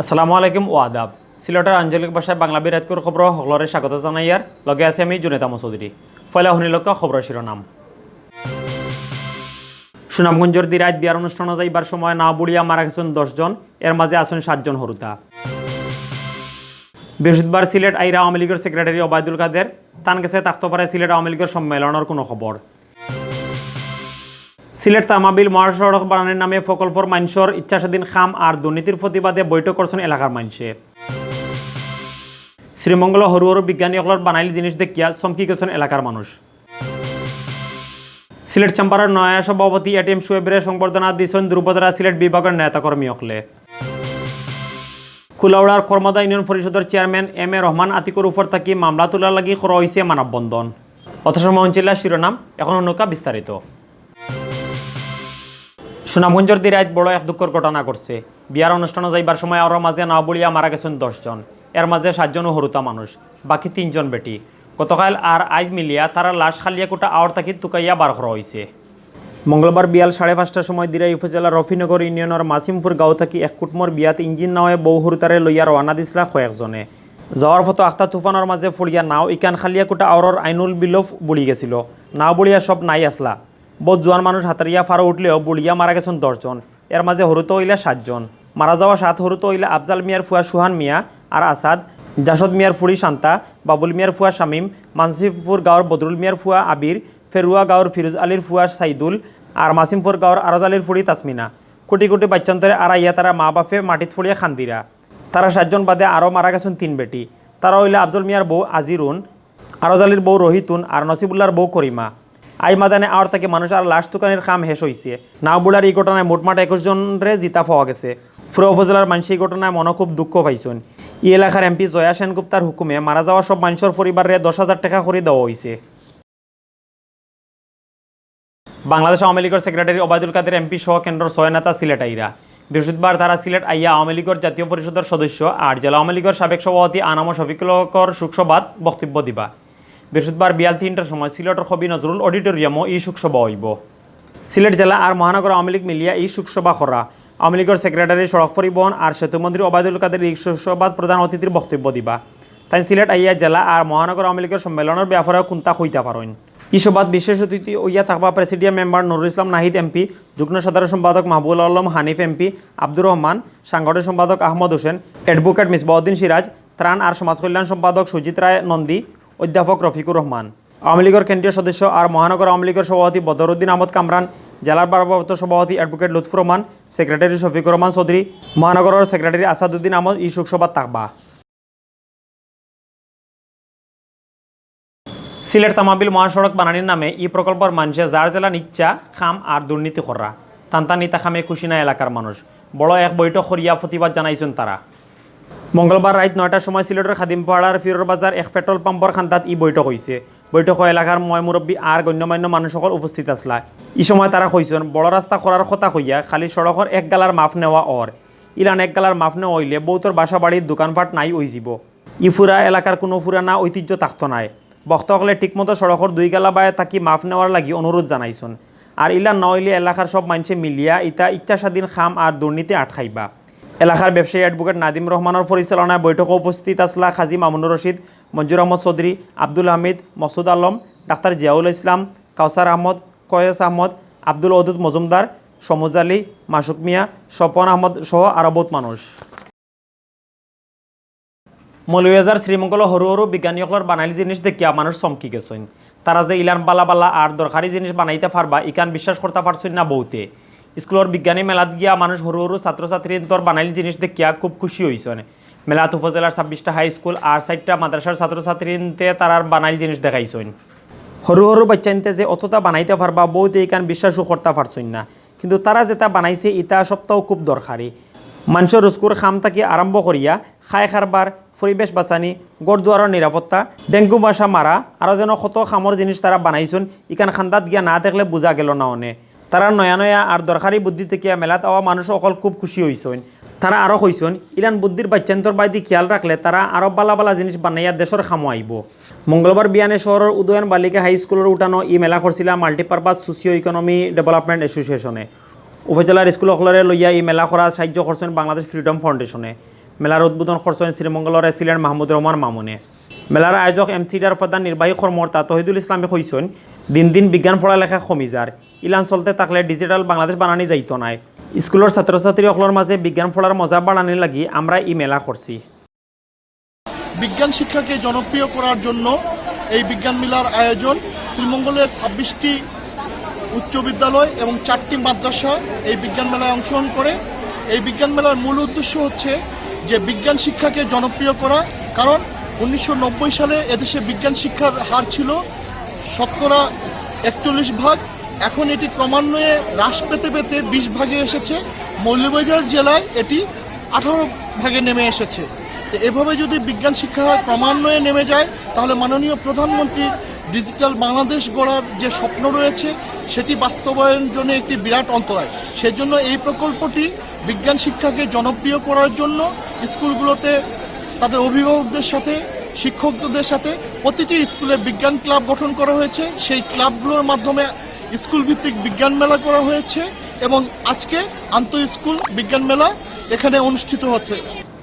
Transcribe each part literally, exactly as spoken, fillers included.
আসসালামু আলাইকুম ও আদাব। সিলেটর আঞ্চলিক ভাষায় বাংলা বিরাটকুর খবর হকলরে স্বাগত জানাইয়ার। লগে আছি আমি জুনেদ আহমদ চৌধুরী। পয়লা হুনিলউক্কা খবরর শিরোনাম। সুনামগঞ্জর দিরাইত বিয়ার অনুষ্ঠানো যাইবার সময় নাও বুড়িয়া মারা গেছইন দশ জন, এর মাঝে আছইন সাত জন হুরুতা। বৃহস্পতিবার সিলেট আইরা আওয়ামী লীগর সেক্রেটারি ওবায়দুল কাদের, তান গেছে থাকতো পারে সিলেট আওয়ামী লীগর সম্মেলনর কোনো খবর। সিলেট তামাবিল মহাসড়ক বানানির নামে প্রকল্পর মানষর ইচ্ছাস্বাধীন কাম আর দুর্নীতির প্রতিবাদে বৈঠক করছইন এলাকার মানষে। শ্রীমঙ্গলো হুরু হুরু বিজ্ঞানী অকলর বানাইল জিনিস দেখিয়া চমকি গেছইন এলাকার মানুষ। সিলেট চেম্বারর নয়া সভাপতি এটিএম শুয়েবরে সংবর্ধনা দিছইন দুর্বদরা সিলেট বিভাগর নেতাকর্মী অকলে। কুলাউড়ার কর্মদা ইউনিয়ন পরিষদর চেয়ারম্যান এম এ রহমান আতিকর উপর থাকি মামলা তুলার লাগি করা অইছে মানববন্ধন। অত সময় হুনছিলা শিরোনাম, এখন হুনউক্কা বিস্তারিত। সুনামগঞ্জর দিরাইত বড় এক দুঃখর ঘটনা ঘটছে। বিয়ার অনুষ্ঠানো যাইবার সময় আওরর মাঝে নাও বুড়িয়া মারা গেছইন দশ জন, এর মাঝে সাত জন হুরুতা মানুষ, বাকি তিন জন বেটি। গতকাল আর আইজ মিলিয়া তারার লাশ খালিয়াকুটা আওর থাকি তুকাইয়া বার করা অইছে। মঙ্গলবার বিয়াল সাড়ে পাঁচটার সময় দিরাই উপজেলার রফিনগর ইউনিয়নর মাসিমপুর গাঁও থাকি এক কুটুমর বিয়াত ইঞ্জিন নাওয়ে বউ হুরুতারে লইয়া রওয়ানা দিছলা কয়েকজনে। যাওয়ার পথো আখতা তুফানর মাঝে পড়িয়া নাও ইখান খালিয়াকুটা আওরর আইনুল বিলো বুড়ি গেছিল। নাও বুড়িয়া সব নাই আছলা। বউত জোয়ান মানুষ হাতারিয়া ফারো উঠলেও বুড়িয়া মারা গেছইন দশ জন, এর মাঝে হুরুতা অইলা সাত জন। মারা যাওয়া সাত হুরুতা অইলা আফজাল মিয়ার ফুয়া সুহান মিয়া আর আসাদ, জাসদ মিয়ার ফুড়ি শান্তা, বাবুল মিয়ার ফুয়া শামীম, মাসিমপুর গাঁওর বদরুল মিয়ার ফুয়া আবির, ফেরুয়া গাঁওর ফিরোজ আলীর ফুয়া সাইদুল আর মাসিমপুর গাঁওর আরজ আলীর ফুড়ি তাসমিনা। কুটি কুটি বাইচ্চান্তরে আরাইয়া তারার মা বাফে মাটিত ফড়িয়া কান্দিরা। তারা সাত জন বাদে আরো মারা গেছইন তিন বেটি। তারা অইলা আফজল মিয়ার বউ আজিরুন, আরজ আলীর বউ রহিতুন আর নসিবুল্লার বউ করিমা। আই মাদানে আওর থাকি মানুষ আর লাশ তুকানির কাম হেষ অইছে। নাও বুড়ার ই ঘটনায় মোটমাট একুশ জনরে জিতা পাওয়া গেছে। পুরা উপজেলার মানষে ই ঘটনায় মনো খুব দুঃখ পাইছইন। ই এলাকার এমপি জয়া সেনগুপ্তার হুকুমে মারা যাওয়া সব মানষর পরিবাররে দশ হাজার টেকা করি দেওয়া অইছে। বাংলাদেশ আওয়ামী লীগর সেক্রেটারি ওবায়দুল কাদের এমপি সহ কেন্দ্রর ছয় নেতা সিলেট আইরা। বৃহস্পতিবার তারা সিলেট আইয়া আওয়ামী লীগর জাতীয় পরিষদর সদস্য আর জেলা আওয়ামী লীগর সাবেক সভাপতি আনাম শফিকুল হকর শোকসভাত বক্তব্য দিবা। বৃহস্পতিবার বিয়াল তিনটার সময় সিলেটর কবি নজরুল অডিটোরিয়ামো ই শোকসভা অইবো। সিলেট জেলা আর মহানগর আওয়ামী লীগ মিলিয়া ই শোকসভা করা। আওয়ামী লীগর সেক্রেটারি, সড়ক পরিবহন আর সেতুমন্ত্রী ওবায়দুল কাদের ই শোকসভাত প্রধান অতিথির বক্তব্য দিবা। তাইন সিলেট আইয়া জেলা আর মহানগর আওয়ামী লীগর সম্মেলনর ব্যাপারেও কুন্তা কইতা পারইন। ই সভাত বিশেষ অতিথি অইয়া থাকবা প্রেসিডিয়াম মেম্বার নুরুল ইসলাম নাহিদ এমপি, যুগ্ম সাধারণ সম্পাদক মাহবুবুল আলম হানিফ এমপি, আব্দুর রহমান, সাংগঠনিক সম্পাদক আহমদ হোসেন, অ্যাডভোকেট মিসবাউদ্দিন সিরাজ, ত্রাণ আর সমাজ কল্যাণ সম্পাদক সুজিত রায় নন্দী, অধ্যাপক রফিকুর রহমান। আওয়ামী লীগর কেন্দ্রীয় সদস্য আর মহানগর আওয়ামী লীগর সভাপতি বদরউদ্দিন আহমদ কামরান, জেলার ভারপ্রাপ্ত সভাপতি অ্যাডভোকেট লুৎফুর রহমান, সেক্রেটারি শফিকুর রহমান চৌধুরী, মহানগরর সেক্রেটারি আসাদুদ্দিন আহমদ ই শোকসভাত থাকবা। সিলেট তামাবিল মহাসড়ক বানানির নামে ই প্রকল্পর মানষে যার যেলান ইচ্ছা কাম আর দুর্নীতি কররা। তান তান ইতা কামে খুশি না এলাকার মানুষ। বড় এক বৈঠক করিয়া প্রতিবাদ জানাইছইন তারা। মঙ্গলবার রাইত নয়টার সময় সিলেটর খাদিমপাড়ার ফিরোর বাজার এক পেট্রোল পাম্পর কান্দাত ই বৈঠক অইছে। বৈঠকো এলাকার ময়-মুরব্বি আর গণ্যমান্য মানুষ অকল উপস্থিত আছলা। ই সময় তারা কইছইন, বড় রাস্তা করার কথা কইয়া খালি সড়কর এক গালার মাফ নেওয়া অর। ইলান এক গালার মাফ নেওয়া অইলে বউতর বাসা বাড়ির দোকানপাট নাই অইযিবো। ই পুরা এলাকার কুনু পুরানা ঐতিহ্য থাকতো নায়। বক্তা অকলে ঠিকমতো সড়কর দুই গালা বায় থাকি মাফ নেওয়ার লাগি অনুরোধ জানাইছইন। আর ইলান না অইলে এলাকার সব মানষে মিলিয়া ইতা ইচ্ছাস্বাধীন কাম আর দুর্নীতি আটকাইবা। এলাকার ব্যবসায়ী অ্যাডভোকেট নাদিম রহমানর পরিচালনায় বৈঠকো উপস্থিত আছলা কাজী মামুনুর রশিদ, মঞ্জুর আহমদ চৌধুরী, আব্দুল হামিদ, মকসুদ আলম, ডাক্তার জিয়াউল ইসলাম, কাউসার আহমদ, কয়েস আহমদ, আব্দুল ওদুদ মজুমদার, সমুজ আলী, মাসুক মিয়া, স্বপন আহমদ সহ আরো বউত মানুষ। মৌলভীবাজার শ্রীমঙ্গলো হুরু হুরু বিজ্ঞানী অকলর বানাইল জিনিস দেখিয়া মানুষ চমকি গেছইন। তারা যে ইলান বালা বালা আর দরকারি জিনিস বানাইতা পারবা, ইখান বিশ্বাস করতা পারছইন না বউতে। স্কুলর বিজ্ঞানী মেলাত গিয়া মানুষ হুরু হুরু ছাত্রছাত্রীন্তর বানাইল জিনিস দেখিয়া খুব খুশি অইছইন। মেলাত উপজেলার ছাব্বিশটা হাই স্কুল আর চাইরটা মাদ্রাসার ছাত্রছাত্রীন্তে তারার বানাইল জিনিস দেখাইছইন। হুরু হুরু বাইচ্চাইন্তে যে অততা বানাইতা পারবা, বউতে ইখান বিশ্বাসও করতা পারছইন না। কিন্তু তারা যেতা বানাইছে, ইতা সবতাউ খুব দরকারি। মানষর রুজকুর কাম থাকি আরম্ভ করিয়া খায় কারবার, পরিবেশ বাচানি, ঘর দুয়ারর নিরাপত্তা, ডেঙ্গু মশা মারা, আরো যেন কত কামর জিনিস তারা বানাইছইন, ইখান কান্দাত গিয়া না দেখলে বুঝা গেলো না অনে। তারার নয়া নয়া আর দরকারি বুদ্ধি দেখিয়া মেলাত আওয়া মানুষ অকল খুব খুশি অইছইন। তারা আরো কইছইন, ইলান বুদ্ধির বাইচ্চাইন্তর বায়দি খিয়াল রাখলে তারা আরো বালা বালা জিনিস বানাইয়া দেশর কামো আইবো। মঙ্গলবার বিয়ানে শহরর উদয়ন বালিকা হাই স্কুলর উঠানো ই মেলা করছিলা Multipurpose Socio Economy Development Association-এ। উপজেলার স্কুল অকলরে লইয়া ই মেলা করাত সাইয্য করছইন বাংলাদেশ ফ্রিডম ফাউন্ডেশনে। মেলার উদ্বোধন করছইন শ্রীমঙ্গলর এসিলেন্ট মাহমুদ রহমান মামুনে। মেলার আয়োজক এমসিডার প্রধান নির্বাহী কর্মকর্তা তহিদুল ইসলামে কইছইন, দিন দিন বিজ্ঞান পড়ালেখা কমি যার, ইলান চলতে থাকলে ডিজিটাল বাংলাদেশ বানানি যাইতো নায়। স্কুলর ছাত্রছাত্রী অকলর মাঝে বিজ্ঞান পড়ার মজা বাড়ানির লাগি আমরা ই মেলা করছি। বিজ্ঞান শিক্ষাকে জনপ্রিয় করার জন্য এই বিজ্ঞান মেলার আয়োজন। শ্রীমঙ্গলের ছাব্বিশটি উচ্চ বিদ্যালয় এবং চারটি মাদ্রাসা এই বিজ্ঞান মেলায় অংশগ্রহণ করে। এই বিজ্ঞান মেলার মূল উদ্দেশ্য হচ্ছে যে বিজ্ঞান শিক্ষাকে জনপ্রিয় করা, কারণ উনিশশো নব্বই সালে এদেশে বিজ্ঞান শিক্ষার হার ছিল শতকরা একচল্লিশ ভাগ। এখন এটি ক্রমান্বয়ে হ্রাস পেতে পেতে বিশ ভাগে এসেছে। মৌলভীবাজার জেলায় এটি আঠারো ভাগে নেমে এসেছে। তো এভাবে যদি বিজ্ঞান শিক্ষার হার ক্রমান্বয়ে নেমে যায়, তাহলে মাননীয় প্রধানমন্ত্রীর ডিজিটাল বাংলাদেশ গড়ার যে স্বপ্ন রয়েছে, সেটি বাস্তবায়ন জন্য একটি বিরাট অন্তরায়। সেজন্য এই প্রকল্পটি বিজ্ঞান শিক্ষাকে জনপ্রিয় করার জন্য স্কুলগুলোতে তাদের অভিভাবকদের সাথে, শিক্ষকদের সাথে প্রতিটি স্কুলে বিজ্ঞান ক্লাব গঠন করা হয়েছে। সেই ক্লাবগুলোর মাধ্যমে স্কুল ভিত্তিক বিজ্ঞান মেলা করা হয়েছে এবং আজকে আন্তঃ স্কুল বিজ্ঞান মেলা এখানে অনুষ্ঠিত হচ্ছে।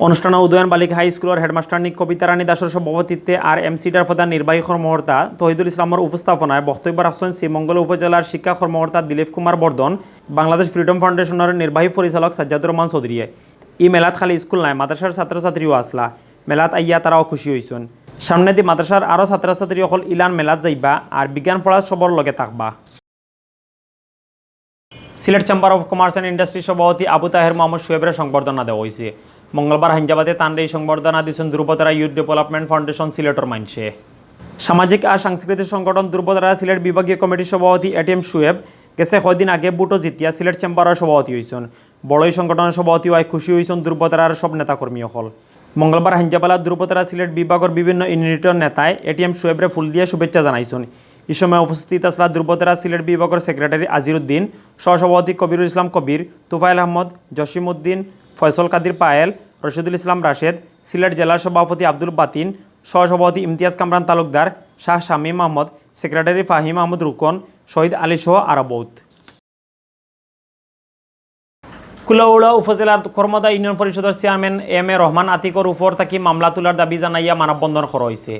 অনুষ্ঠানে উদয়ন বালিকা হাই স্কুলর হেডমাস্টারনি কবিতা রানী দাসর সভাপতিত্বে আর এমসিডার প্রধান নির্বাহী কর্মকর্তা তহিদুল ইসলামর উপস্থাপনায় বক্তব্য রাখছইন শ্রীমঙ্গল উপজেলার শিক্ষা কর্মকর্তা দিলীপ কুমার বর্ধন, বাংলাদেশ ফ্রিডম ফাউন্ডেশনর নির্বাহী পরিচালক সাজ্জাদুর রহমান চৌধুরীয়ে। ই মেলাত খালি স্কুল নায়, মাদ্রাসার ছাত্রছাত্রীও আছলা। মেলাত আইয়া তারাও খুশি অইছইন। সামনেদি মাদ্রাসার আরও ছাত্রছাত্রী অকল ইলান মেলাত যাইবা আর বিজ্ঞান পড়াত সবর লগে থাকবা। Sylhet chamber of commerce and industry সভাপতি আবু তাহের মোহাম্মদ শোয়েবরে সংবর্ধনা দেওয়া অইছে। মঙ্গলবার হাইঞ্জাবাদে তানরে ই সংবর্ধনা দিছইন ধ্রুবতারা ইউথ ডেভেলপমেন্ট ফাউন্ডেশন সিলেটর মাইনষে। সামাজিক আর সাংস্কৃতিক সংগঠন ধ্রুবতারা সিলেট বিভাগীয় কমিটির সভাপতি এটিএম শোয়েব গেছে কয়দিন আগে ভোটো জিতিয়া সিলেট চেম্বারর সভাপতি অইছইন। বড়ই সংগঠনর সভাপতি অওয়ায় খুশি অইছইন ধ্রুবতারার সব নেতাকর্মী অকল। মঙ্গলবার হাইঞ্জাবালা ধ্রুবতারা সিলেট বিভাগর বিভিন্ন ইউনিটর নেতায় এটিএম শোয়েবরে ফুল দিয়া শুভেচ্ছা জানাইছইন। ই সময় উপস্থিত আছলা ধ্রুবতারা সিলেট বিভাগর সেক্রেটারি আজিরুদ্দিন, সহসভাপতি কবিরুল ইসলাম কবির, তুফাইল আহমদ, জসিম উদ্দিন, ফয়সল কাদির পায়েল, রশিদুল ইসলাম রাশেদ, সিলেট জেলার সভাপতি আব্দুল বাতিন, সহসভাপতি ইমতিয়াজ কামরান তালুকদার, শাহ শামীম আহমদ, সেক্রেটারি ফাহিম আহমদ রুকন, শহীদ আলী সহ আরও বউত। কুলাউড়া উপজেলার কর্মদা ইউনিয়ন পরিষদর চেয়ারম্যান এম এ রহমান আতিকর উপর থাকি মামলা তুলার দাবি জানাইয়া মানববন্ধন করা অইছে।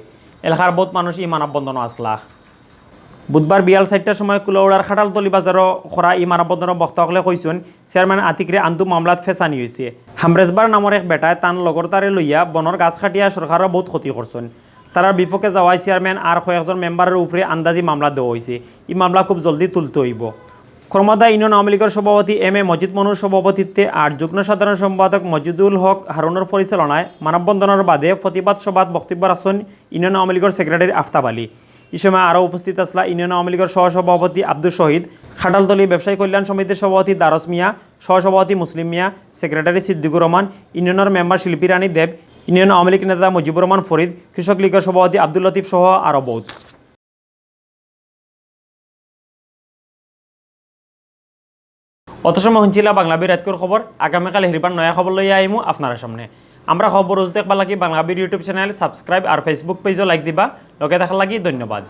এলাকার বউত মানুষ ই মানববন্ধনো আছলা। বুধবার বিয়াল চাইরটার সময় কুলাউড়ার খাটালতলি বাজারো করা ই মানববন্ধনো বক্তা অকলে কইছইন, চেয়ারম্যান আতিকরে আন্দু মামলাত ফেসানি অইছে। হামরেজবার নামর এক বেটায় তান লগরতারে লইয়া বনর গাছ কাটিয়া সরকারর বউত ক্ষতি করছইন। তারার বিপক্ষে যাওয়ায় চেয়ারম্যান আর কয়েকজন মেম্বারর উপরে আন্দাজি মামলা দেওয়া অইছে। ই মামলা খুব জলদি তুলতে অইবো। কর্মদা ইউনিয়ন আওয়ামী লীগর সভাপতি এম এ মজিদ মনুর সভাপতিত্বে আর যুগ্ম সাধারণ সম্পাদক মজিদুল হক হারুনর পরিচালনায় মানববন্ধনর বাদে প্রতিবাদ সভাত বক্তব্য রাখছইন ইউনিয়ন আওয়ামী লীগর সেক্রেটারি আফতাব আলী। ই সময় আরও উপস্থিত আছলা ইউনিয়ন আওয়ামী লীগর সহসভাপতি আব্দুস শহীদ, খাটালতলি ব্যবসায়ী কল্যাণ সমিতির সভাপতি দারস মিয়া, সহসভাপতি মুসলিম মিয়া, সেক্রেটারি সিদ্দিকুর রহমান, ইউনিয়নর মেম্বার শিল্পী রানী দেব, ইউনিয়ন আওয়ামী লীগ নেতা মুজিবুর রহমান ফরিদ, কৃষক লীগর সভাপতি আব্দুল লতিফ সহ আরও বউত। অত সময় হুনছিলা বাংলা বি রাইতকুর খবর। আগামীকাল হিরবার নয়া খবর লইয়া আইমু আপনারার সামনে। আমরার খবর রোজ দেখবার লাগি বাংলা বির YouTube channel subscribe আর Facebook page-ও like দিবা। লগে থাকার লাগি ধন্যবাদ।